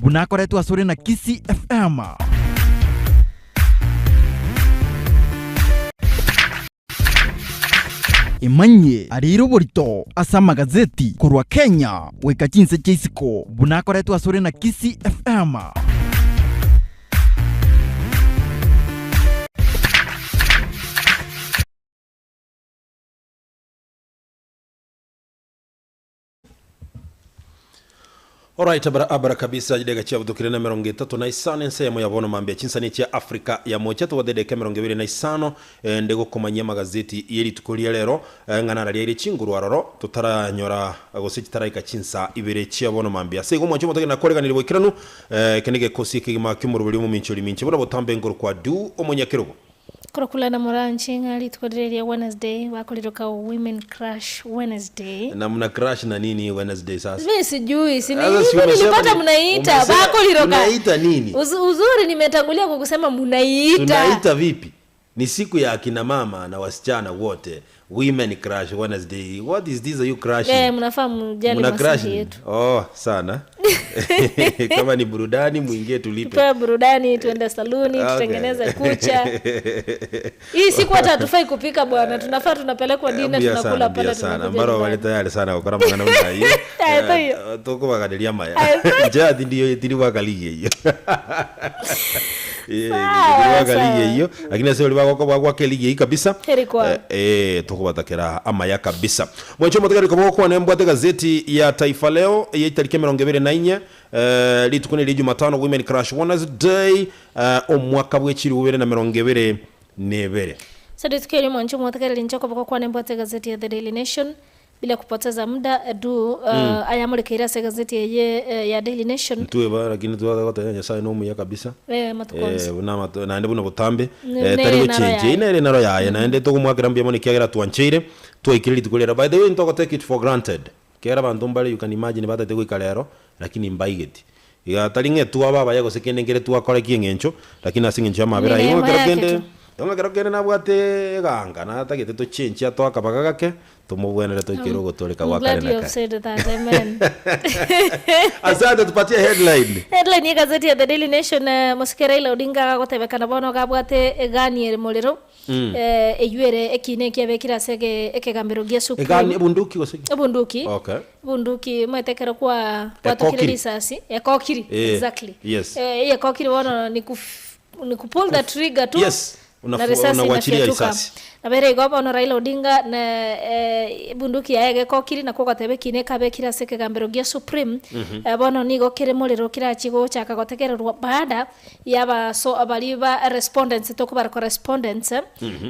Buna akoretwe asore na Kisii FM. Emanyie areire oborito ase amagazeti korwa Kenya goika chinse chia isiko buna akoretwe asore na Kisii FM. Alright, abara abara kabisa chideka chiabutukire na emerongo etato na isano ensemo ya bono mambia chinsani chia Africa ya mocha tobwate edeka emerongo ebere na isano eh, nde gokomanyia amagazeti ye rituko ria rero eh, ng'a narariaire chinguru aroro totaranyora gose chitaraika chinsa ibere chia bono mambia ase igo mwanche omotageni nakoreganire boikeranu eh, eke negekosi ekegima kiomoroberi omominchori minche buna botambe nkoro kwa du omonyakerogo Korokulana moranche ng'a rituko riria ria Wednesday bakoriroka Women Crush Wednesday. Na mna crush na nini Wednesday sasa? Mi sijui si ni Sasa si hivyo umesema nilipata ni- mnaiita umesema bakoriroka. tunaita nini? Uz, uzuri nimetangulia kukusema mnaiita. Tunaita vipi? Ni siku ya akina mama na wasichana wote. Women crush Wednesday. What is this are you crushing? Eh, mnafaa mjali Mna maslahi crush nini? yetu. Oh, sana. Kama ni burudani muingie tulipe. Tupewe burudani, tuende saluni, Okay. tutengeneze kucha. Hii siku hata hatufai kupika bwana, tunafaa tunapelekwa dina Mbuya tunakula sana, mbuya pale sana. tunakuja Mbaro bari nyumbani. tayari sana gukora mang'ana buna ayio. Aye, toiyo. Eh, Tukubaganeria maya. Aye, toiyo. Inche ati ndiyo tiri gwaka ligi eyio. Eh, Sawa, tiri gwaka ligi sawa. eyio lakini ase ori bagoka bagwaka eligi eyio kabisa Heri kwao. Eh, eh, tokobatakera amaya kabisa mwancho motegeri kobo gokwana embwate gazeti ya Taifa Leo ya itariki emerongo ebere na inye eh, rituko neri Jumatano Women Crush Wednesday eh, omwaka bw'echiri bubere na merongo ebere na ebere So rituko eri mwancho mwategereri inche okoboko kwane mbwate egazeti ya The Daily Nation bila kupoteza muda du uh, mm. ayamorekeire ase egazeti eye eh, ya Daily Nation Ntwe ba lakini twagotebia Nyasaye nomuya kabisa eh, matuko onsi Eh, buna amato- naende buna botambe Ne- eh, nere tari naro gochenchia yaye. inere naro yaye naende togomwakera mbuya mono ekiagera twancheire twaikire rituko riero by the way ntogo take it for granted kera abanto mbare you can imagine batagete goika rero lakini mbaigeti iga tari ng'a etwaba abaya gose kende nkere twakora ki'eng'encho lakini ase eng'encho y'amabera Ni aye neema ekero yake kende tu. Igo ekero kende nabwate eganga natagete tochenchie atoe akabaga gake Tomobwenere toikere ogotooreka I'm gwa glad kare you na have kare. said that. Amen. Asante tupatie headline. Headline ye gazeti ya The Daily Nation eh, mosike Raila Odinga agotebekana bono gabwate egani ere morero eh, eywo ere ekina ekiabekire ase ege- ekegambero gia Egani Supreme ebunduki gose ki? ebunduki Okay. ebunduki omanyete ekero kwa gwatokire Ekokiri. risasi ekokiri Eh, exactly yes. eh, eye ekokiri bono ni kuf, ni kupull the trigger tu Yes. na Unafu- risasi unawachilia inafyatuka risasi. nabere igo bono Raila Odinga na eh, ebunduki yaye gekokiri nakwo goteba ekina ekabekire ase ekegambero gia Supreme eh, bono nigo kere morero kerachi gochaka gotegererwa baada ya abaso abari ba respondents tokobara correspondents eh,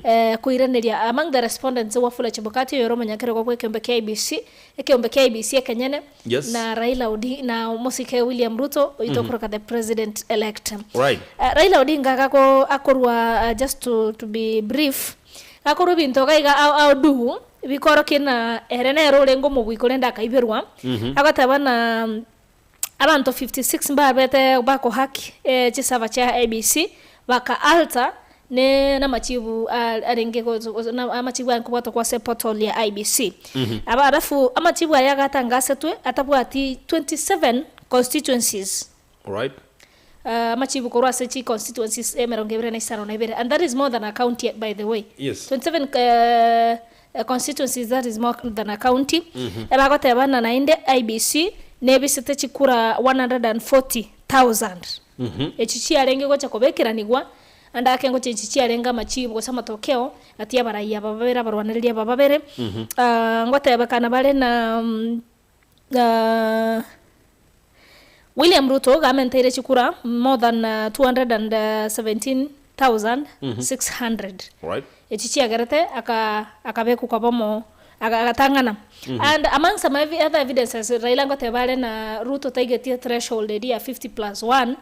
eh, koiraneria among the respondents Wafula Chebukati oyore omonyakerogo bwa ekeombe kia IEBC ekeombe kia IEBC ekenyene Yes. na Raila Odinga na omosike William Ruto oito okoroka the president elect Right. Uh, Raila Odinga gako akorwa uh, just to, to be brief gakorwa ebinto iga iga ao aodu bikorokia na ere nere orenge omobui korende akaiberwa agoteba na abanto 56 mbabete bakohack eh, chisava chia IEBC baka alter ne namachibu arenge amachibu aye nkobwatwa kwa ase portal ya IEBC. Aba alafu amachibu aya agatangasetwe atabwati 27 constituencies. Alright. Amachibu korwa ase chi constituencies emerongo ebere na isano na ibere and that is more than a county by the way. Yes. 27 constituencies that is more than a county. Ebagoteba ng'a naende IEBC nebisete chikura 140,000 echi chiarenge gocha kobekeranigwa Ande ake ngochia inche chiarenge amachibu gose amatokeo gati y'abarai aba babere abarwanereria aba babere, ngotebekana bare na William Ruto iga amenteire chikura more than 217,600 Right. echi chiagerete aka akabekwa koba omo aga agatang'ana. And among some evi other evidences Raila ngoteba are na Ruto taigetie threshold eria ya 50 plus 1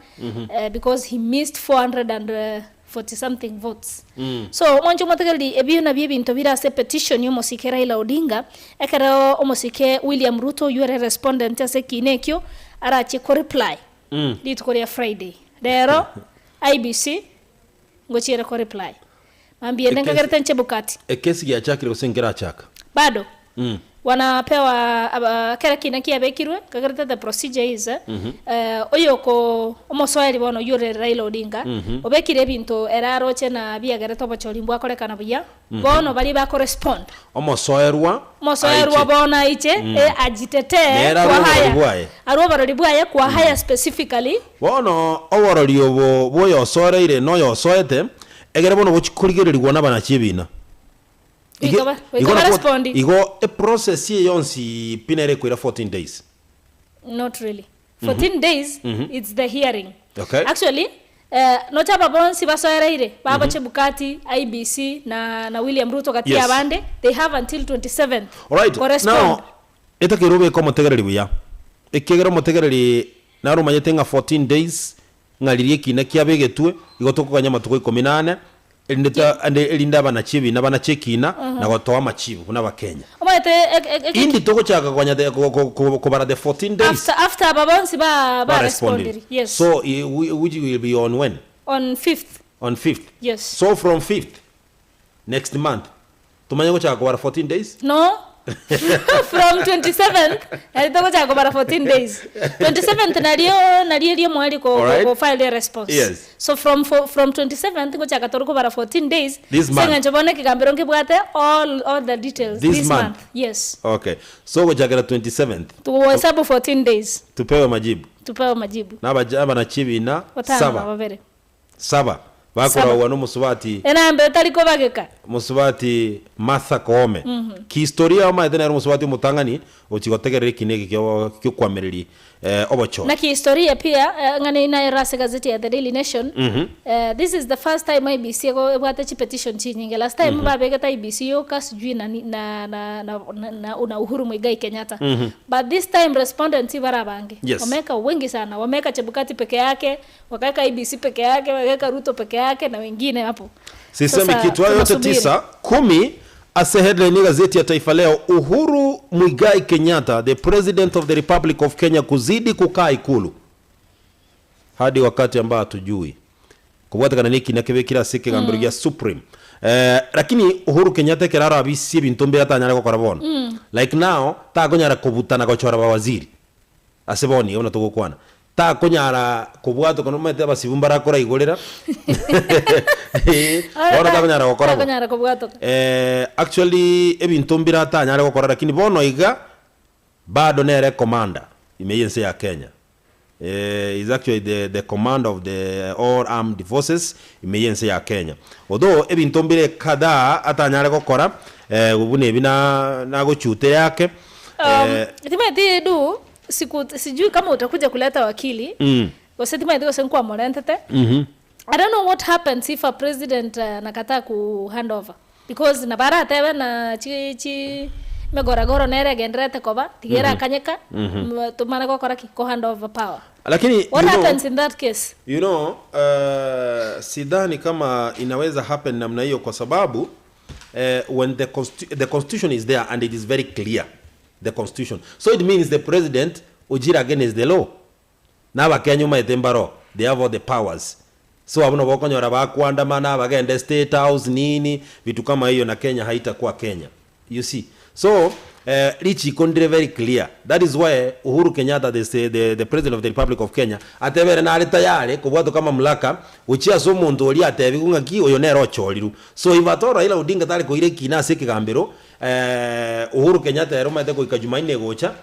eh, because he missed 440 something votes. So mwanche omotegereri ebio nabio ebinto bire ase petition ya omosike Raila Odinga ekero omosike William Ruto oyio ere respondent ase ekina ekio arachie koreply rituko ria Friday. Rero IEBC ngochiere koreply. Mambia ende Ekesi- nkagerete nche Bukati. Ekesi giachakire gose nkerachaka? Bado. Wanapewa aba kera kina kiabekirwe, kagerete the procedure is eh, oyoko omosoeri bono oyio ore Raila Odinga, obekire ebinto ere aroche na biagerete obochori mbwakorekana buya, bono baria bakorespond. Omosoerwa Omosoerwa aiche. bono aiche, eh, ajitetee Nere arwe kwa oborori haya, bwaye. arwe oborori bwaye kwa haya specifically. Bono oborori obo bw'oyosoereire na oyosoete, egere bono gochia korigererigwa nabanachi ebina. Goika Ige- ba- goika igo nabo- barespondi. Igo eprocess eye yonsi pi nere ekoira 14 days. Not really. 14 days it's the hearing. Okay. Actually, eh, nocha aba bonsi basoereire babo Chebukati, IEBC na, na William Ruto gati Yes. abande they have until 27th Alright, korespond. now etakeire obeke omotegereri buya ekiagera omotegereri naro omanyete ng'a 14 days ng'a riria ekina kiabegetwe igo tokoganya amatuko ikomi na ane erinde ta ande erinde abanachi ebina banache ekina na gotoa amachibu buna abakenya. Omanyete ek- ek- ek- Indi togochaka konya the ko- ko- ko- kobara the 14 days after, after aba bonsi ba, ba barespondire. respondire. Yes. So i- whi- which will be on when? on 5th. On 5th. Yes. So from 5th next month tomanye gochaka kobara 14 days? No. From 27th nari togochaka kobara 14 days. 27th nario nario erio mwari ko, Alright. ko file a response. Yes. So from fo, from 27th gochaka tori kobara 14 days. This month. Seng'encho bono ekegambero nkebwate all all the details This this, month. month. Yes. Okay. So gochakera 27th Tuhesabu 14 days tupewe majibu. tupewe majibu. Na abaja abanachibina Watano na saba. babere. Saba. Bakoragwa nomosubati Enamba etari kobageka. mosubati Martha Koome. Kihistoria omanyete nere omosubati omotang'ani ochi gotegerera ekina eke kio kiokwamereri eh, obochori. Na kihistoria pia eh, ng'ane inayo rase gazeti ya The Daily Nation. Eh, this is the first time IEBC ego ebwate chi petition chinyinge. Last time babegete IEBC yoka sijui na na na na, na, na, na Uhuru Muigai Kenyatta. But this time respondents bara bange. Yes. Wameweka wengi sana. Wameweka Chebukati peke yake, wakaweka IEBC peke yake, wakaweka Ruto peke yake na wengine hapo. Sisemi Sasa kitu hayo yote tunasubiri. tisa kumi ase headline ya gazeti ya Taifa Leo, Uhuru Muigai Kenyatta the president of the Republic of Kenya kuzidi kukaa ikulu hadi wakati ambao hatujui kobwatekana na ekina kebe kera ase ekegambero gia Supreme eh, lakini Uhuru Kenyatta ekero arabisie ebinto mbere atanyare gokora bono like now takonyara kobutana gochora bawaziri ase bono iga buna togokwana takonyara kobwata kono omanyete abasibu mbarakora igorera bono takonyara gokora bo Takonyara kobwatoka. eh, actually ebinto mbire atanyare gokora lakini bono iga bado nere commander ime yense ya Kenya eh, is actually the, the commander of the all armed forces ime yense ya Kenya although ebinto mbire kadhaa atanyare gokora eh, buna ebi na nagochute yake eh, Timati du siku sijui kama utakuja kuleta wakili mm, gose timati gose nkwamorentete mhm. I don't know what happens if a president uh, nakataa ku hand over because nabaratewe na chi chi megoragoro neregenderete koba tigera akanyeka mm tumane gokora ki ko hand over power lakini what you know, happens in that case You know, uh, sidhani kama inaweza happen namna hiyo kwa sababu uh, when the, constitu the constitution is there and it is very clear the constitution so it means the president ujira against the law na abakenya omaete mbaro they have all the powers so abo nabo okonyora bakwandamana bagende state house nini vitu kama hiyo na Kenya haitakuwa Kenya you see so eh, richiko ndire very clear that is why Uhuru Kenyatta the, the, the president of the Republic of Kenya atebere nare tayari kobwatwo kama mamlaka gochia ase omonto oria atebiwu ng'aki oyo nere ochoriru so if at all Raila Odinga tari koira ekina ase ekegambero eh, Uhuru Kenyatta ere omanyete goika Jumanne gocha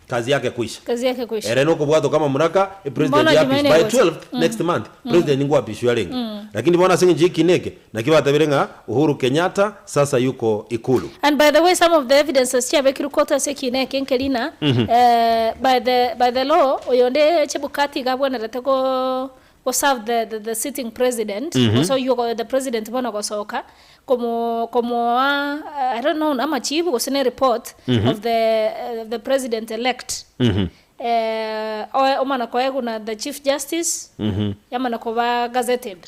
kazi yake kwisha kazi yake kuisha ere nokobwatwa kama muraka e president Mbona yapishwa Jumanne by gocha? 12 next month president ngwapishwa renge lakini bona ase eng'encho ekina eke naki batabire ng'a Uhuru Kenyatta sasa yuko ikulu And by the way, some of the evidences chiabekirwe court ase ekina eke nkerina eh, by the by the law oyonde Chebukati iga abwenerete go go serve the, the, the sitting president so you the president bono gosoka komo komoa eh, I don't know amachibu gose ne report of the the president elect eh oe- omana koegwa na the chief justice yamana koba gazetted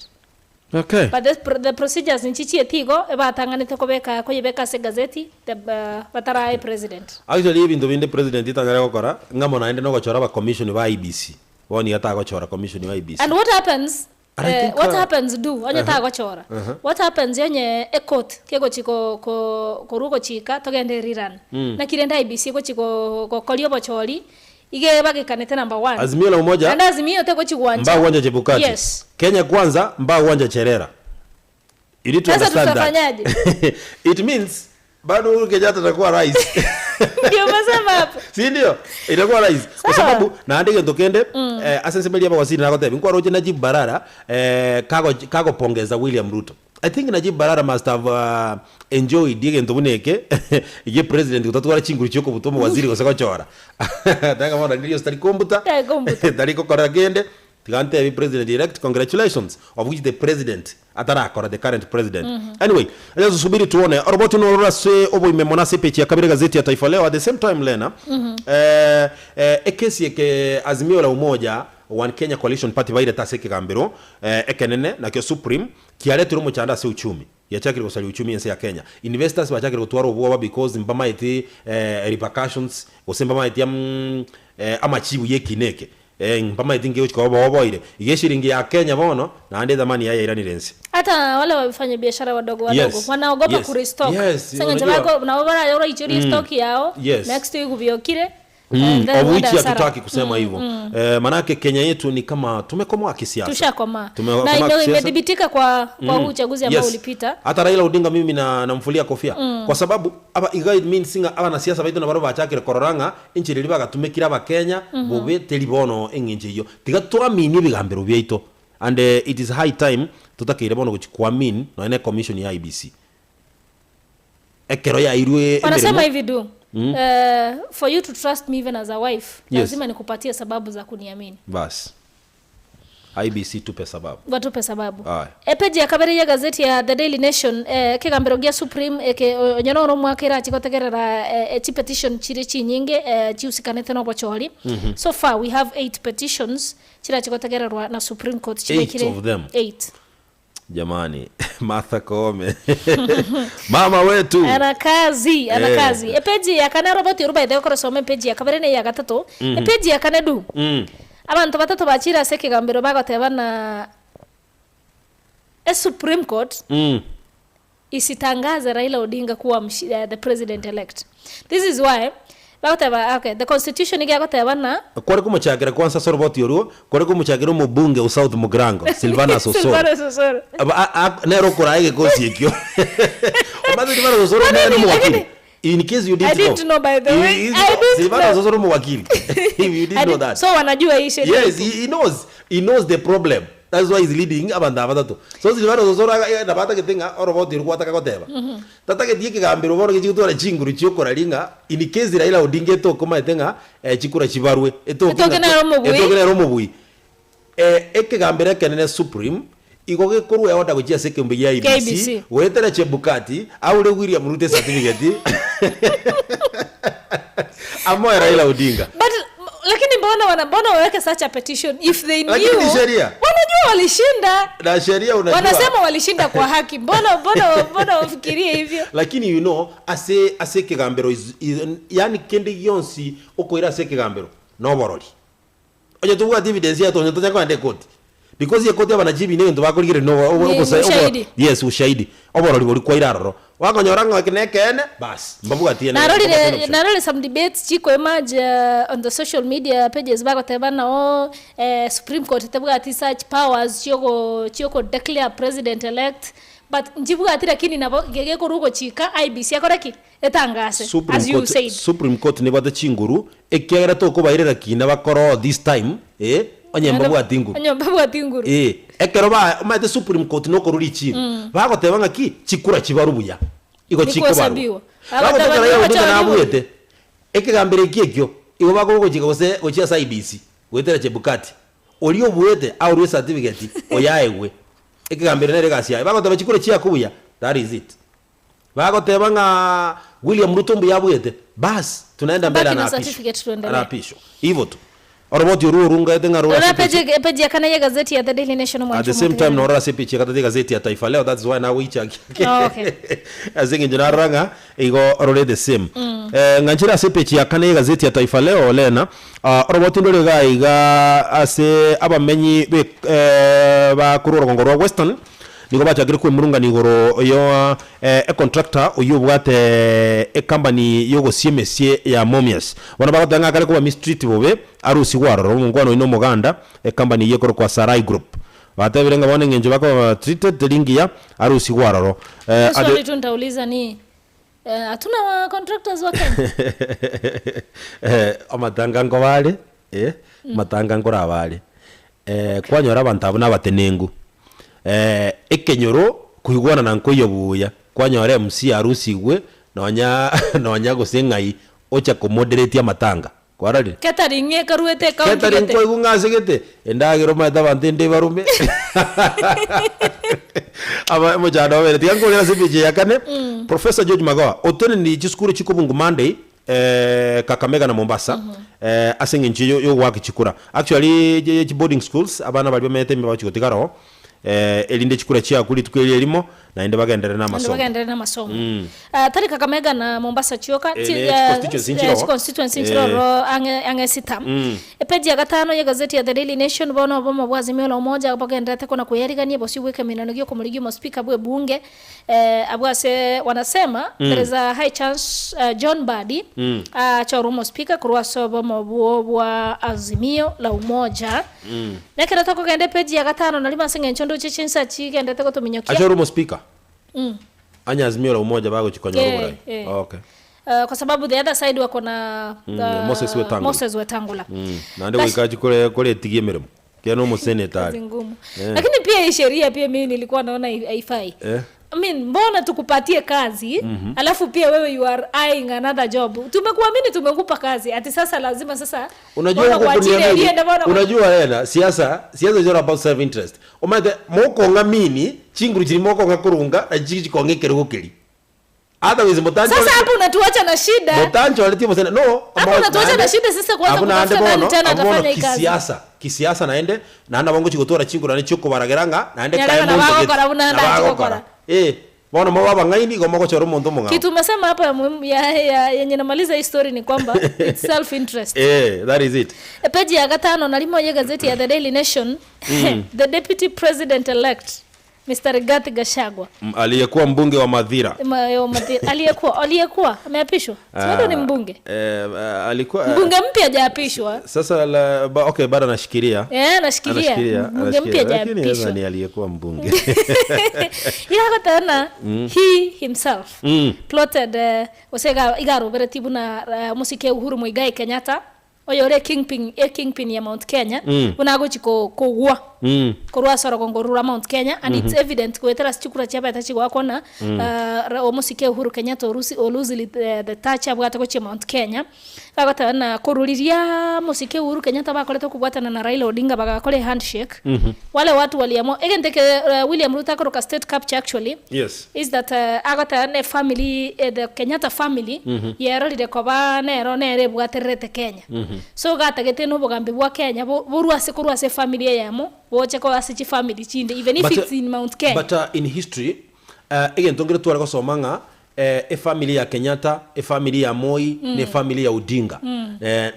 okay but the, pro- the procedures nchichieti igo ebatang'anete kobeka koyebeka ase gazeti the, uh, batarae president actually ebinto binde president itanyare gokora ng'amo naende nogochora aba commission ba IEBC bono iga tagochora commission ba IEBC and what happens And I Eh, think, what uh, happens do onye tagochora what happens onye ecourt kegochi ko- ko- korwa ogochika togende rerun naki rende IEBC egochi go- gokoria obochori iga ebagekanete number one Azimio la Umoja naende Azimio tegochi gwancha mba uwanja Chebukati. Yes. Kenya kwanza mba uwanja Cherera. You need to Sasa understand that. tutafanyaje? It means bado Uhuru Kenyatta atakuwa rais. Ndio umesema hapo. Si ndio? Itakuwa rais. Kwa Sawa. sababu naende gento kende eh, ase ensemo eria abagosiri nagotebia nkwaroche Najib Balala eh, kago kagopongeza William Ruto. I think Najib Balala must have uh, enjoyed egento buna eke gie president gotatwara chinguru chia okobuta omowaziri gose gochora. Tanga bono riria tari kombuta. Tari kombuta. Tari gokora kende. Tiga ntebi president elect congratulations of which the president atarakora the current president. Anyway, acha tusubiri tuone. Oroboti nororo ase oboime mono ase epeji ya kabere gazeti ya Taifa Leo at the same time Lena. Eh, eh, ekesi eke Azimio la Umoja One Kenya Coalition Party bairete ase ekegambero eh, ekenene nakio Supreme kiaretirwe omochando ase uchumi giachakire gosaria uchumi ense ya Kenya. Investors bachakire gotwara obwoba because mbamaeti eh, repercussions gose mbamaeti am, eh, amachibu yekina eke. Eh, mbamaeti ngegochia koba boboire. Iga eshiringi ya Kenya bono, naende ethamani yaye yairanire inse. Hata wale wafanya biashara wadogo wadogo Yes. wanaogopa Yes. kurestock. Yes, Sasa nje unajua. wako na wabara yoro ichori stock yao Yes. next week ubiokire Mm, then of which uende hasara. hatutaki kusema hivyo. Eh, manake Kenya yetu ni kama tumekomaa kisiasa. Tushakomaa. Tumekomaa Na ime- kisiasa. imedhibitika kwa kwa huu uchaguzi ambao Yes. ulipita. Hata Raila Odinga mimi na namfulia kofia kwa sababu aba iga it means ng'a abanasiasa baito nabaro bachakire korora ng'a enchera eria bagatumekire abakenya bobe teri bono eng'encho eyio. Tiga twaminie ebigambero biaito and eh, it is high time totakeire bono gochi kuamini nonya na ecommission ya IEBC. Ekero yairwe Wanasema emeremo hivi du. Eh, for you to trust me even as a wife, Yes. lazima nikupatie sababu za kuniamini. bas IEBC tupe sababu. Watupe sababu. Aye. Epeji ya kabere ya gazeti ya The Daily Nation eh, kegambero gia Supreme eke onye noro mwaka irachi gotegerera eh, chi petition chire chinyinge eh, chiusikanete no bochori. So far we have 8 petitions chirachi gotegererwa na Supreme Court Eight chibekire of them. 8. Jamani, Martha Koome mama wetu Ana kazi, ana Eh. kazi. Epeji ya kane Robert Yoruba ithe okorosoma epeji ya kabere ne ya gatato. Epeji ya kane du. Abanto batato bachire ase ekegambero bagoteba na e Supreme Court isitangaze Raila Odinga kuwa mshi, uh, the president elect. This is why bagoteba okay, the constitution igagoteba na Kware komochakera kwansa ase oroboti orwo, kware komochakera omobunge o South Mugirango, Silvanus Osoro. Silvanus Osoro. Aba- a- a- nere okoraa egekosi ekio. Omanyete Silvanus Osoro Lakini- nere omowakili. lakini- In case you I didn't didn't know by the He way. is- I didn't Silvanus know. Osoro omowakili. If you didn't I know didn't- that. So wanajua hii sheria. Yes, he, he knows. He knows the problem. That's why he's leading abanto abatato. So Silvanus Osoro aga- nabo atagete ng'a oroboti orwo gwataka goteba. Tatageti ekegambero bono gechigotwara chinguru chiokoraria ng'a in case Raila Odinga etoke omanyete ng'a eh, chikura chibarwe. Etoke Etoke ng'a- nere omobui. Etoke nere omobui. Eh, ekegambero ekenene Supreme, igo gekorwa eorder gochia ase ekeombe gia IEBC, IEBC. goetera Chebukati, aure William Ruto ecertificate, amoe Raila Odinga. But lakini mbona wana mbona waweke such a petition if they Lakini knew ni sheria. wanajua walishinda. Na sheria unajua. Wanasema walishinda kwa haki. Mbona mbona mbona wafikirie hivyo? Lakini you know ase ase ekegambero is, is, yani kende gionsi okoira ase ekegambero noborori. Onye tobwati evidence yaito onye tonya kogenda ekoti. Because ekoti abanachibi negento bakorigereria nobo obo Ni obosa obo ushahidi. yes ushahidi. Oborori boria kwaira aroro. Wakonyora ng'a eke nekeene bas mbabwati ene Narorire narorire some debates chiko emerge uh, on the social media pages bagoteba nao eh, Supreme Court tebwati such powers chioko chioko declare president elect but nchibwati lakini nabo gegekorwa ogochika IEBC ekore ki etangase Supreme as you Court, said Supreme Court nebwate chinguru ekiagera tokobairera kina bakoro this time eh, onye mbabwati nguru Onye mbabwati nguru Eh, ekero ba omanyete Supreme Court nokorwa richibu bagoteba ng'aki chikura chibarwe buya igo Ni chikobarwa kuhesabiwa. bagoteba Bagoteba Raila nigo Odinga choriwa. nabwete ekegambero eki ekio igo bakogochika gose gochia ase IEBC goetera Chebukati oria obuete aorwe ecertificate oyaegwe ekegambero nere egasi yaye bagoteba chikura chiakwa buya that is it Bagoteba ng'a William Ruto mbuya abuete, bas tunaenda mbele Baki na anaapishwa. certificate tuendelee. Anaapishwa. Hivyo tu. Oroboti orwo orungaete ng'a rore Rora ase epeji. epeji epeji ya kane y'egazeti ya The Daily Nation At omwanche the same time omotegereri. norora ase epeji ya gatato y'egazeti ya Taifa Leo that's why nagoichakia Oh, okay. ase eng'encho narora ng'a igo rore the same. Eh, ng'anchere ase epeji ya kane y'egazeti ya Taifa Leo Lena, ah, oroboti ndore iga iga ase abamenyi be eh, ba korwa orogongo rwa Western Nigo bachakire kwemurungania igoro yo econtractor oyio obwate ecompany yogosia emesie ya Mumias. Bono bagoteba ng'a akare koba mistreat bobe arusigwe aroro. Omongwana oyio nomoganda, ecompany eyio ekorokwa Sarai Group. Batebire ng'a bono eng'encho bakoba maltreated teri ngiya arusigwe aroro. Hiyo swali tu nitauliza ni hatuna wa contractors wa Kenya? Amatanga nkoba are, amatanga nkoraba are. Kwanyora abanto abwo nabatenengu, ekenyoro koigwanana nkoiyo buya, kwanyora MC arusigwe nonya nonya gose ng'ai ocha komoderate amatanga, kwarorire? Catering ekaruete ecounty Catering gete. kwaigwa ng'a ase gete, endagera omanyete abanto ende ebarume aba omochando obere. Tiga nkorere ase epeji eye ya kane, Professor George Magoha otenenirie chisukuru chikobungu Monday Kakamega na Mombasa ase eng'encho y'ogoaka chikura. Actually chi boarding schools abana baria bamenyete ime bagochi gotigara oo erinde chikura chiakwe rituko erio erimo naende bagenderere na Naende amasomo. bagenderere na amasomo. Tari Kakamega na Mombasa chioka, Eh, ne chi constituency nchire oo. chi constituency nchire ororo ang'e ang'e sita. Epeji ya gatano y'egazeti ya The Daily Nation bono obomo bwa Azimio la Umoja bogendererete kona kweyarigania bosio bw'ekeminano gi'okomorigia omospika bw'ebunge Abwo ase wanasema there is a high chance John Mbadi achorwe omospika korwa ase obomo obwo bwa Azimio la Umoja. Nekero tokogenda epeji ya gatano na rimo ase eng'encho ndoche chinsa chigendete gotominyokia. Achorwe omospika? Anya Azimio la Umoja bagochia konyora Eh, oborai? eh. Okay. Kwa sababu the other side wako na Moses Wetangula. Moses Wetangula. Naende goika achie kore koretigia emeremo. Ekiagera na omoseneta Kazi are. ngumu. Eh. Lakini pia hii sheria pia mimi nilikuwa naona haifai. Eh. I mean, mbona tukupatie kazi alafu pia wewe you are eyeing another job. Tumekuamini, tumekupa kazi. Ati sasa lazima sasa Unajua mbona huko kuajiri kuniamini, aliye mbona unajua ena siasa siasa is all about self interest. Omanyete mokong'amini chinguru chiria mokong'a korunga nachi chiri chikong'a ekerogo keria. Otherwise motanchore Sasa hapo unatuacha na shida. motanchoretie omosene no Hapo unatuacha na shida sasa kuanza abwo naende kutafuta nani bono tena abwo bono atafanya hii kazi. kisiasa kisiasa naende naende nabo ngochia gotwara chinguru naende chiokobaragera ng'a naende Nyaraka kae nabo monto gete agokora buna nabo nache agokora gokora. eh bono mobe abang'aini igo mogochora omonto omong'ao. Kitu umesema hapa ya muhimu ya, ya, yenye namaliza hii story ni kwamba it's self interest. Eh, that is it. Peji ya gatano na rimo ya gazeti ya The Daily Nation the deputy president elect Mister Rigathi Gachagua. Aliyekuwa mbunge wa Mathira. Aliyekuwa aliyekuwa ameapishwa. Si bado ni mbunge. Eh, alikuwa Mbunge mpya hajaapishwa. Sasa la, ba, okay bado anashikilia. Eh, anashikilia. Anashikilia, Mbunge anashikilia. mpya Lakini hajaapishwa. sasa ni aliyekuwa mbunge. Iga tena he himself plotted gose iga igaroberetie buna omosike Uhuru Muigai Kenyatta Oyore kingpin, e kingpin ya Mount Kenya, buna agochi ko kogwa korwa ase orogongo rwa Mount Kenya and it's evident goetera ase chikura chiabete chigoakwa na omosike Uhuru Kenyatta orusi olusili the, the touch abwate gochia Mount Kenya. Bagoteba na korwa riria omosike Uhuru Kenyatta bakorete okobwatana na Raila Odinga bagakora ehandshake, wale watu waliamua egento eke William Ruto akoroka state capture actually, Yes. is that agoteba ne family the Kenyatta family yerorire koba nero nere ebwatererete Kenya. So gatagete na obogambi bwa Kenya borwe ase korwa ase efamily eyemo boche koba ase chifamily chinde even if But, it's in Mount Kenya. But in history, egento nkere tware gosoma ng'a Efamiri ya Kenyatta, efamiri ya Moi, na efamiri ya Odinga.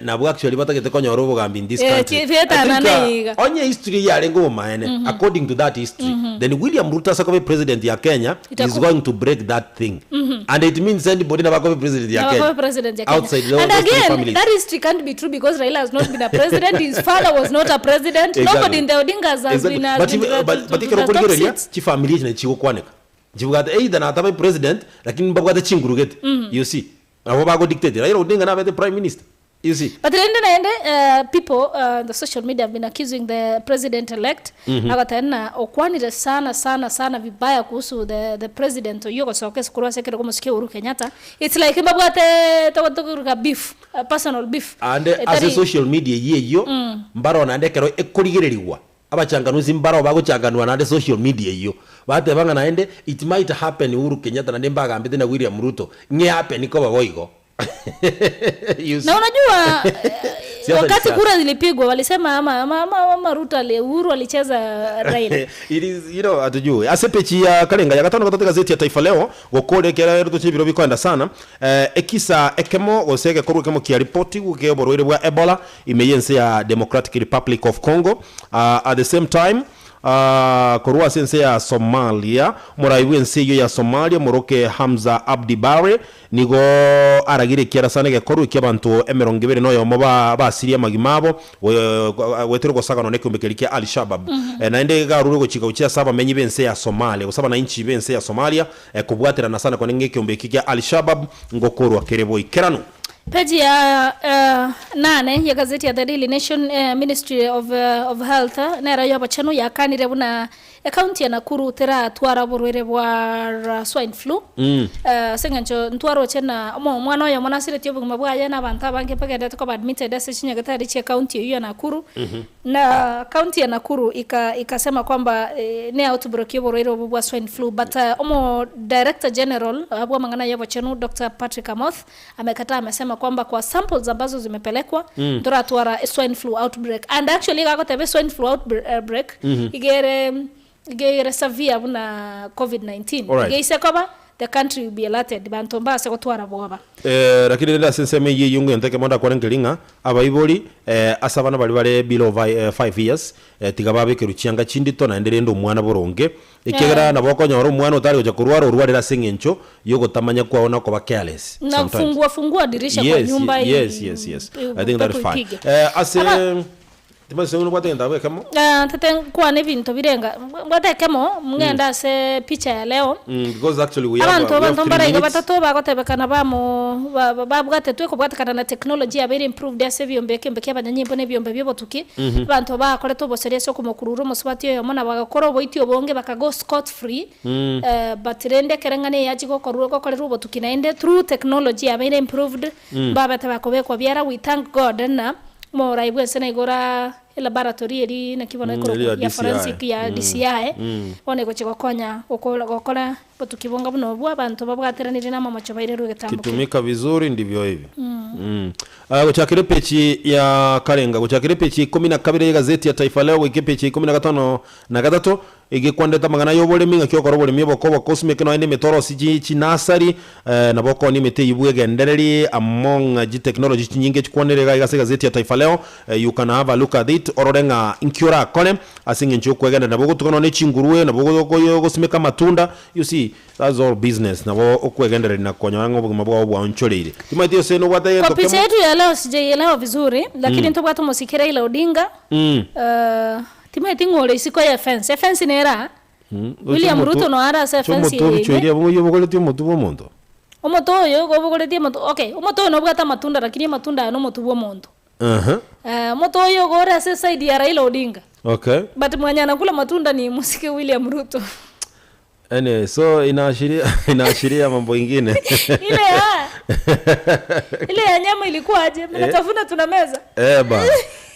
Nabwo actually batagete konyora obogambi in this Eh, country. chi- bietana I think, iga. onye history yarenge obomaene, according to that history, then William Ruto ase koba president ya Kenya, is Itaku- going to break that thing. And it means anybody nabo akobe president ya Na Kenya. wakobe president ya Kenya. Outside those, And those three again, families. that history can't be true because Raila has not been a president. His father was not a president. Exactly. Nobody in the Odingas has Exactly. been, has But been if- to, but- to, but to ekero the top okorigereria, seats. chifamiri echi nachi chigokwaneka. Nchibwate either natabe president lakini mbabwate chinguru gete you see nabo bago dictate Raila Odinga nabete prime minister you see. But rende naende people the social media have been accusing the president elect agateba ng'a okwanire sana sana sana vibaya kuhusu the the president oyio ogosoka ase korwa ase ekerogo omosike Uhuru Kenyatta it's like mbabwate togotogoruka beef personal beef Ande ase etari social media eyio eyio mbaro naende ekero ekorigererigwa Abachanganusi mbarao bagochanganua naende social media eyio, bateba ng'a naende it might happen Uhuru Kenyatta naende mbagambete na William Ruto ng'e happen koba boigo. You see? Na unajua Siasa ni Wakati siasa. kura zilipigwa walisema ama, ama, ama, ama Ruto ali, Uhuru alicheza Raila. It is, you know, hatujui. Ase pechi ya karenga ya gatano gatatu gazeti ya Taifa Leo gokore kera ruto chibiro bikoenda sana eh, ekisa ekemo gose egekorwa ekemo kia ripoti guke oborwaire bwa Ebola ime yense ya Democratic Republic of Congo at the same time korwa ase ense ya Somalia morai bw'ense eyio ya Somalia moroke Hamza Abdi Barre Nigo aragire ekiara sana egekorwa eki'abanto emerongo ebere na oyomo basirie amagima abo, goetera ogosaganwa nekeombe keria kia Al-Shabab. Naende iga arure gochika gochia ase abamenyi b'ense ya Somalia, gose abanainchi b'ense ya Somalia, kobwaterana sana kone ng'a ekeombe eke kia Al-Shabab ngokorwa kere boikeranu. Peji ya nane ya gazeti ya The Daily Nation, Ministry of of Health nero y'obochenu yakanire buna Ekaunti ya Nakuru teratwara oborwaire bwa swine flu ase eng'encho ntwaroche na omwana oyomo nasiretie obogima bwaye na abanto abange mbagenderete koba admitted ase chinyagetari chia ekaunti eyio ya Nakuru. Na kaunti ya Nakuru ika ikasema kwamba ne outbreak ya oborwaire obo bwa swine flu but omo director general bwa amang'ana ya obochenu Doctor Patrick Amoth amekataa amesema kwamba kwa samples ambazo zimepelekwa ntoratwara swine flu outbreak and actually iga agoteba swine flu outbreak iga ere iga ere severe buna covid 19 Alright. iga ise koba the country will be alerted banto mbase gotwara bwoba. Eh, lakini rende ase ensemo eyio eyio ngento ekemo ndakwane nkeri ng'a abaibori eh, ase abana baria bare below 5 years eh, tiga babekerwe chianga chindito naende rende omwana boronge Ekiagera nabo okonyora omwana otari gocha korwara orwarire ase eng'encho y'ogotamanya kwao na okoba careless Na sometimes. fungua fungua dirisha kwa Yes, nyumba yes, yes, yes. I think that is upepo fine. ipige. Eh, ase Aba- timanyeti gose nobwate egento abwo ekemo? Ah, ntete nkwane ebinto birenga mbwate ekemo ng'ende ase picha ya leo Because actually we have, abanto we have abanto three mbare iga minutes. batato bagotebekana bamo ba- ba- babwatetwe ekobwatekana na technology yabeire improved ase ebiombe ekiombe kia abanyanyimbo na ebiombe bia obotuki Abanto bakorete oboseria ase okomokurura omosubati oyomo, na bagakora oboiti obonge, bakago scot free, but rende ekero eng'ana eye yachia gokorwa gokorerwa obotuki naende through technology yabeire improved, mbabete bakobekwa biara, we thank God ng'a omorai bwense naigo ora elaboratory eria naki bono Eria ya ekorokwa ya DCI. forensic ya DCI, bono egochia gokonya gokora gokora Botuki bonga buna obwo abanto babwateranire namamocho bairerwe egetambo keria. Kitumika vizuri ndivyo hivi. Aya gochakera epeji ya karenga gochakera epeji ya ikomi na kabere y'egazeti ya Taifa Leo goika epeji ya ikomi na gatano na gatato egekwandete amang'ana y'oboremi ng'aki okora oboremi oboko obokosimeke nonya na emete orosie chi chinasari eh, nabo okoonia emete eyio bwegendereri among chitechnology chinyinge chikwanire iga iga ase egazeti ya Taifa Leo eh, you can have a look at it orore ng'a inki orakore Ase engencho y'okwegenderera nabo ogotuga nonya ne chingurue, nabo ogosimeka amatunda, you see, that's all business, nabo okwegendereria na konyora ng'a obogima bwao bwaonchoreire. Timanyeti gose nobwate Kwa egento picha kemo. yetu ya leo sijaielewa vizuri lakini ntobwate omosike Raila Odinga timanyeti ng'o ore isiko ye fence, efence nere aa, William Ruto noyo are ase efence Omotu eye obichwa ime. eria obogoria obogoretie omotu bwa omonto. Omote oyo igo obogoretie omotu okay, omote oyo nobwate amatunda lakini amatunda aya nomotu bwa omonto. Aha. Omote oyo igo ore ase eside ya Raila Odinga. Okay. But mwenye anakula matunda ni mosike William Ruto. Anyway, so inaashiria inaashiria mambo ingine. Ile ya ile ya nyama ilikuwa aje? Mnatafuna tunameza. Eh ba.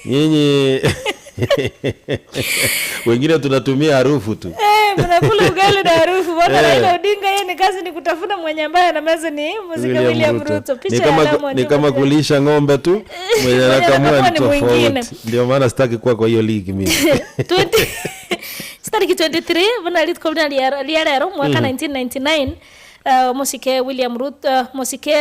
Nyinyi wengine tunatumia harufu tu. Eh, mnakula ugali na harufu. Bwana Eh. Raila Odinga yeye ni kazi ni kutafuna mwenye ambaye anameza ni mzee William Ruto. Ni Picha ya kama, Diamond ni kama yote. kulisha ng'ombe tu mwenye Mwenye anakamua anakamua ni ni mwingine. tofauti. Ndio maana sitaki kuwa kwa hiyo ligi mimi. 20 Tariki 23 buna rituko buna ria ria rero mwaka 1999 Omosike William Ruto, Omosike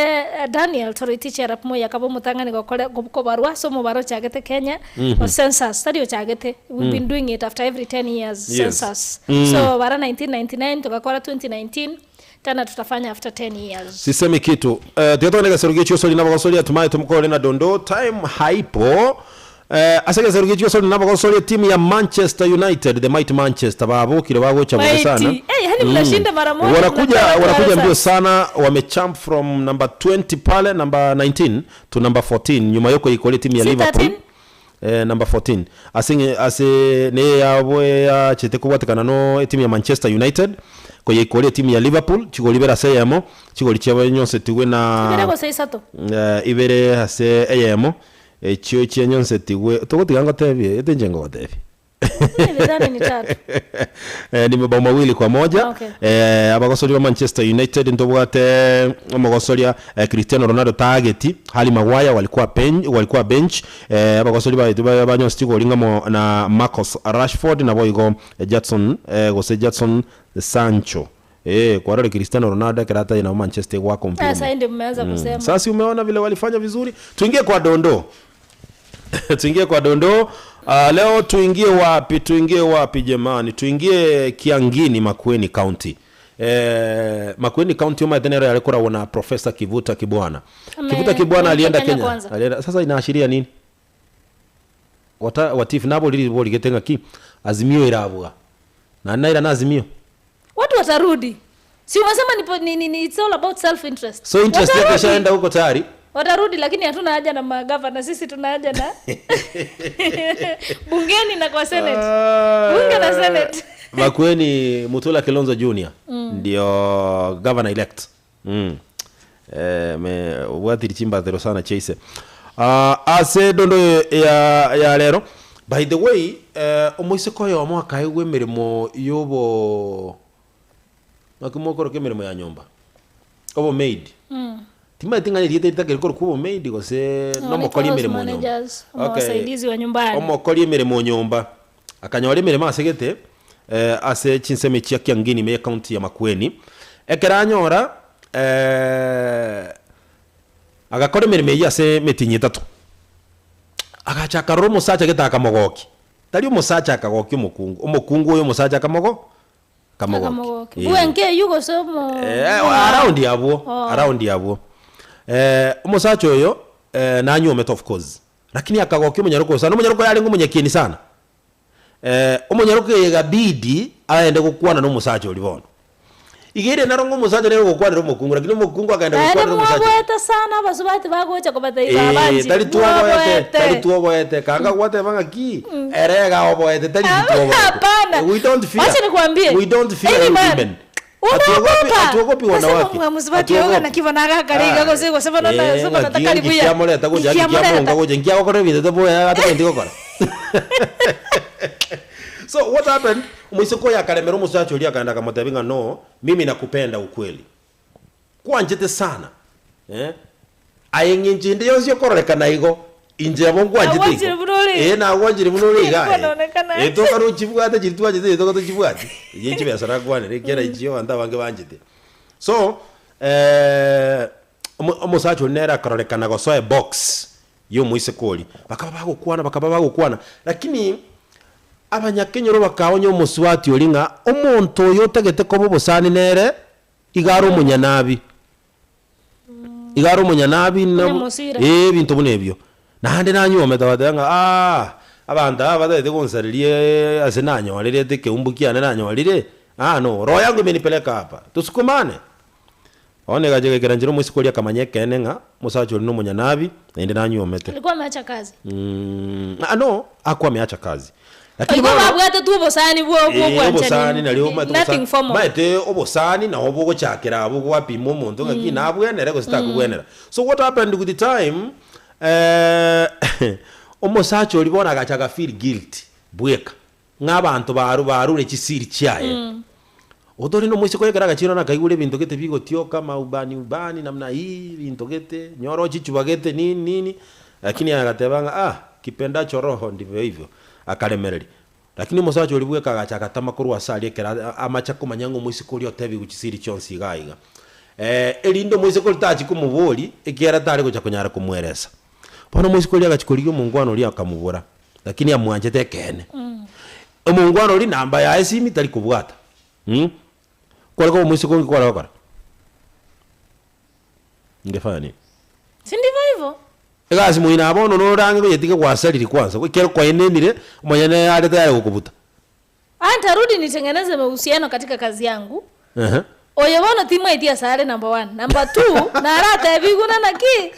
Daniel Toroitich arap Moi akaba omotang'ani gokore kobarwa ase omobaro ochagete Kenya o census tari ochagete we've been doing it after every 10 years Yes. census so bara 1999 togakora 2019 tena tutafanya after 10 years. Sisemi kitu. Uh, tiga egesero gia chiosori nabagosori hatimaye tomokore na dondo time haipo. Eh, ase egesero gia chiosori nabagosori etimu ya Manchester United the mighty Manchester babokire bagocha bobe Mighty. sana. Eh, yani mnashinda mara moja, Wanakuja mnatoa wanakuja watu mbio sana wamechamp from number 20 pale number 19 to number 14 nyuma yoko ikore timu ya Si Liverpool. 13? Eh, number 14 ase ng'e ase ne yabo yachete kobwatekana no etimu ya Manchester United koyeikora etimu ya Liverpool chigori ibere ase eyemo chigori chiabo nyonsetigwe Ibere na gose isato. eh, ibere ase eyemo echio chianyonsetigwe togotiga ngotebie ete inche ngogotebia. Nilidhani ni tatu. Eh, ni mabao mawili kwa moja. Okay. Eh, abagosori ba Manchester United ntobwate omogosoria eh, Cristiano Ronaldo tageti Harry Maguire walikuwa bench, walikuwa bench. Eh, abagosori ba ba banyosi chigori ng'amo na Marcus Rashford nabo igo eh, Jadson eh, gose Jadson Sancho. Eh, kwarore Cristiano Ronaldo ekero ataye nabo Manchester egwaka ompira Ah, sasa omuya. ndio mmeanza kusema. Sasa umeona vile walifanya vizuri. Tuingie kwa dondoo. Tuingie kwa dondoo. Leo tuingie wapi? Tuingie wapi jamani? Tuingie Kiangini, Makueni County. Makueni County uma tenero yale kura wana Professor Kivuta Kibwana. Ame- Kivuta Kibwana ametoka alienda Kenya Kenya. kwanza. Alienda, sasa inaashiria nini? Wata watifu nabo lili boli getenga ki Azimio irabwa. Na naira na Azimio. Watu watarudi. Si umesema ni, ni, ni, ni it's all about self interest. So interest yake ishaenda huko tayari. Watarudi lakini hatuna haja na magavana, sisi tuna haja na bungeni na kwa senate. Bunge na senate. Makueni Mutula Kilonzo Junior ndio governor elect. Me wathiri chimbathero sana chase. Ase dondo ya ya lero. By the way, omoiseko yo mwaka igwe mirimo yobo nakimokoro ke mirimo ya nyomba. Obo maid. Timaeti ng'a rieta ritakeri korokwa obo maid gose nomokori House emirimo nyomba. managers, ama wasaidizi wa nyumbani. Omokori emirimo nyomba. Akanyora emirimo asegete ase chinsemo chia Kiangini ime county ya Makueni. Ekero anyora agakora emirimo eyio ase emitinyi etato. Agacha akarora omosacha gete akamogoki. Tari omosacha akagokia omokungu. Omokungu oyo omosacha akamogo kamogoki. Akamogoki. Bwenke eyio gose omo Around yabwo, Oh. around yabwo. Omosacha oyo nanyuomete of course. Lakini akagokia omonyaroka sana. Omonyaroka yarenge omonyakieni sana. Omonyaroka egabidi aende gokwana na omosacha ori bono. Igere narongo omosacha nere gokwanera omokungu, lakini omokungu akaenda Naende gokwanera omosacha. mwaboete sana abasubati bagocha kobataiba abanchi. Tari tuoboete, Mwaboete. tari tuoboete. Kanga gwateba ng'aki, erega oboete, tari tuoboete. Hapana. We don't fear. Wacha nikwambie. We don't fear Any man. women. Unaogopa. Hatuogopi, hatuogopi Nasema wanawake. mwamusubati Hatuogopi. yoga na kiva na gakariga gose gose bana na sema nataka ribuya. Ngikiamoreta gocha ngikiamonga gocha ngiagokora ebinto taboya atabendi gokora. So what happened? Omoiseke oyo akaremera omosacha oria akaenda akamotebia ng'a no, mimi nakupenda ukweli. Kwanchete sana. Aye ng'incho ende yonsi okororekana igo, inche abo nkwanchete igo. Nagwanchire buna ore iga. Nagwanchire buna ore iga, eh. Konaonekana. Tokare ochibwate chiri twanchete toka tochibwati. Echi chibesa nakwanera ekiagera inche abanto abange banchete. So, omosacha oria nere akarorekana gosoa ebox ya omoiseke oria. Bakaba bagokwana, bakaba bagokwana, lakini abanyakenyoro bakaonya omoswati oria ng'a omonto oyo otagete koba obosani nere, iga are omonyanabi. Iga are omonyanabi na Onyamosira. ebinto buna ebio. Naende nanyuomete bateba ng'a ah, abanto aba batagete gonsareria ase nanyorerete ekeumbu kiane nanyorire, ah no, roho yangu imenipeleka hapa, tusukumane. Bono egacha egaikera nchera omoiseke oria akamanya ekeene ng'a omosacha oria na omonyanabi, naende nanyuomete. Alikuwa ameacha kazi. Ah no, hakuwa ameacha kazi. Lakini Oigo bono babwate tu obosani bwo bwo obosani bwanchani. nari omanyete Nothing obosani. formal. Omanyete obosani nabo bogochakera abwo gwapima omonto ng'aki nabwenere gose takobwenera. So what happened with the time, omosacha oria bono agacha aga feel guilty bweka, ng'a abanto baru barure chisiri chiaye. Otore na omoiseke oye ekero agachire bono akaigure ebinto gete bigotioka maubani ubani namna hii ebinto gete, nyora ochichuba gete nini nini, lakini agateba ng'a ah, kipendacho roho ndivyo hivyo, akaremereria. Lakini omosacha oria bweka agacha agatama korwa ase aria ekero amache komanya ng'a omoiseke oria otebiwe chisiri chionsi iga iga. Erinde omoiseke oria tachi komobori, ekiagera tare gocha konyara komweresa. Bono omoiseke oria agachi korigia omongwana oria akamobora, lakini amwanchete ekeene. Omongwana oria namba yaye esimi tari kobwata. Kware koba omoiseke oria kware gokora? Ingefanya nini? Si ndivyo hivyo? Egasi moino bono norange koyetiga gwasariri kwanza, ekero kwaenenire, omonyene are tayari gokobuta. Ah, nitarudi nitengeneze mahusiano katika kazi yangu. Oyo bono timwetia sare number 1. Number 2, naratebi guna naki.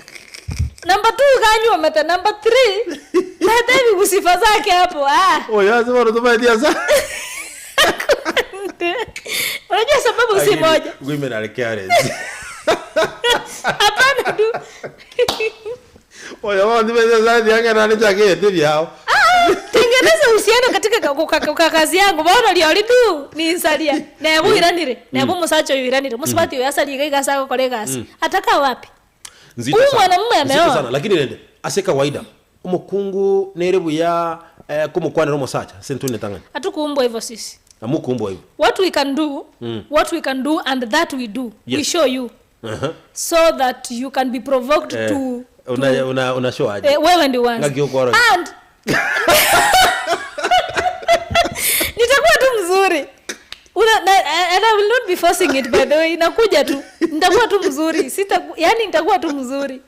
Number 2 kanywa mete. Number 3, natebi kusifa zake hapo. Ah. Oyo ase bono tomaetia sa. Unajua sababu si Lakini, moja. Women are careless. Hapana tu. Oyo bono timaetia sare tiang'ana nechake ete biao. Ah, tengeneza uhusiano katika Kuka kazi yangu bono riori tu ninsaria neba oiranire neba omosacha oyo oiranire mosubati oyo asarie iga iga ase agokora egasi ataka wapi? Nzito Huyu sana. mwanamume Nzito ameoa. sana lakini rende ase kawaida omokungu nere buya eh, komokwanera omosacha ase ntwe netang'ani Hatukuumbwa hivyo sisi. Amukuumbwa hivyo. What we can do, what we can do and that we do, we show you so that you can be provoked Eh, to una show aje? Eh, wewe ndio uanze. Ng'aki okworokia. And nitakuwa tu mzuri. Una, na, and I will not be forcing it, by the way, inakuja tu. Nitakuwa tu mzuri. Sita, yani nitakuwa tu mzuri.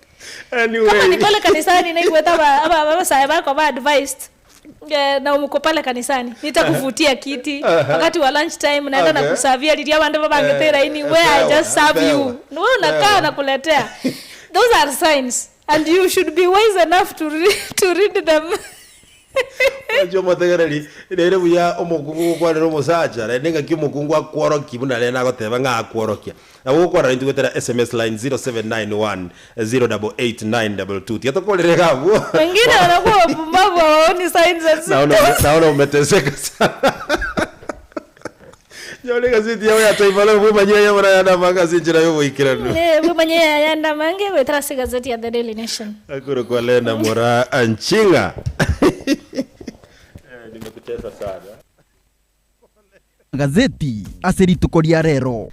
Anyway. Kama ni pale kanisani naikueta aba aba aba sae bako ba advised. Eh, na umuko pale kanisani nitakuvutia kiti wakati wa lunch time naenda na kusavia liria bandu babangetera ini where I just serve you. Wewe unakaa na kuletea. Those are signs and you should be wise enough to read them. Ocho motegereri rere buya omokungu gokwanera omosacha rende ng'aki omokungu akworokia buna rende agoteba ng'a akworokia nabo gokwana intwe gotera sms line 0791 088922 tiga tokorere iga abwo. Wengine wanakuwa wapumbavu hawaoni signs and Naona symptoms. Naona umeteseka sana. Nyore gazeti yao ya Taifa Leo bwemanyia ya mara ya manga sinjira yo boikeranu. Eh, bwemanyia ya ndamange wetara si gazeti ya The Daily Nation. Akuru kwa Lena Mora Anchinga. Nimekutesa sana. Gazeti ase rituko ria rero.